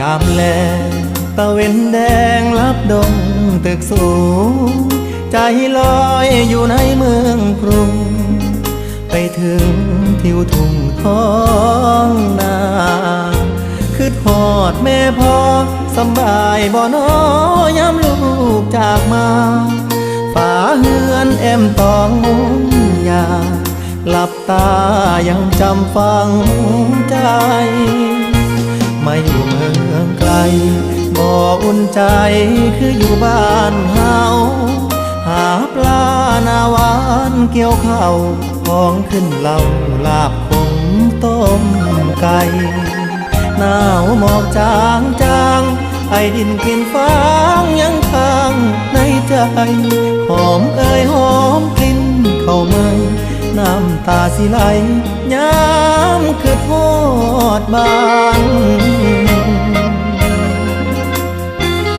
ຍາມແລງ ຕາເວັນແດງລັບດົງຕຶກສູງ ໃຈລອຍຢູ່ໃນເມືອງກຸງ ໄປເຖິງທິວທົ່ງທ້ອງນາ ຄິດຮອດແມ່ພໍ່ ສຳບາຍບໍ່ນໍ ຍາມລູກຈາກມາ ຝາເຮືອນແອ້ມຕອງມຸງຫຍ້າ ຫຼັບຕາຍັງຈຳຝັງໃຈ ມາຢູ່ເມືອງໄກ ບໍ່ອຸ່ນໃຈຄືຢູ່ບ້ານເຮົາ ຫາປາໜ້າຫວານກ່ຽວເຂົ້າ ຂອງຂຶ້ນເຫຼົ້າ ລາບຂົງຕົ້ມໄກ່ ໜາວໝອກຈາງໆ ໄອດິນກິ່ນຟາງຍັງຄ້າງໃນໃຈ ຫອມເອີຍຫອມກິ່ນເຂົ້າໃໝ່ ນ້ຳຕາຊິໄຫຼ ຍາມຄິດຮອດບ້ານ